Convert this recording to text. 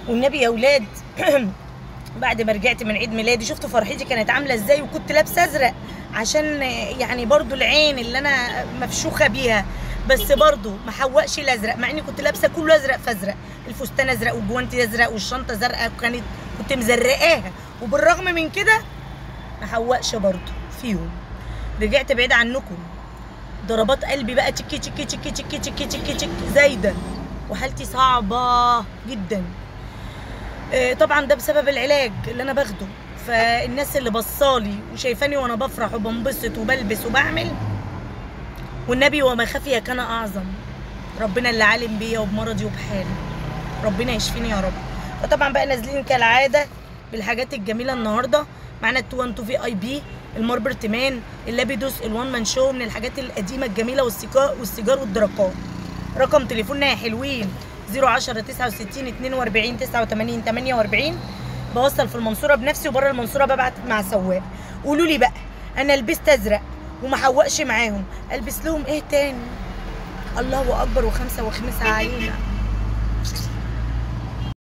والنبي يا اولاد بعد ما رجعت من عيد ميلادي شفتوا فرحتي كانت عامله ازاي، وكنت لابسه ازرق عشان يعني برضو العين اللي انا مفشوخه بيها، بس برضو ما حوقش الازرق، مع اني كنت لابسه كله ازرق فازرق، الفستان ازرق والجوانتي ازرق والشنطه زرقاء، كانت كنت مزرقاها، وبالرغم من كده ما حوقش برضو فيهم. رجعت بعيد عنكم ضربات قلبي بقى تك تك تك تك تك تك تك زايدة، وحالتي صعبة جدا. طبعا ده بسبب العلاج اللي انا باخده. فالناس اللي بصالي وشايفاني وانا بفرح وبنبسط وبلبس وبعمل، والنبي وما خفي كان اعظم، ربنا اللي عالم بيا وبمرضي وبحالي، ربنا يشفيني يا رب. فطبعا بقى نازلين كالعادة بالحاجات الجميلة النهارده. معانا ال 212 VIP، الماربرتمان، اللابيدوس، ال one man show، من الحاجات القديمة الجميلة، والسيجار والدراكات. رقم تليفوننا يا حلوين 010 69 42 89 48. بوصل في المنصورة بنفسي، وبره المنصورة ببعت مع سواق. قولوا لي بقى انا لبست ازرق وما حوقش معاهم، البس لهم ايه تاني؟ الله اكبر وخمسة وخمسة علينا.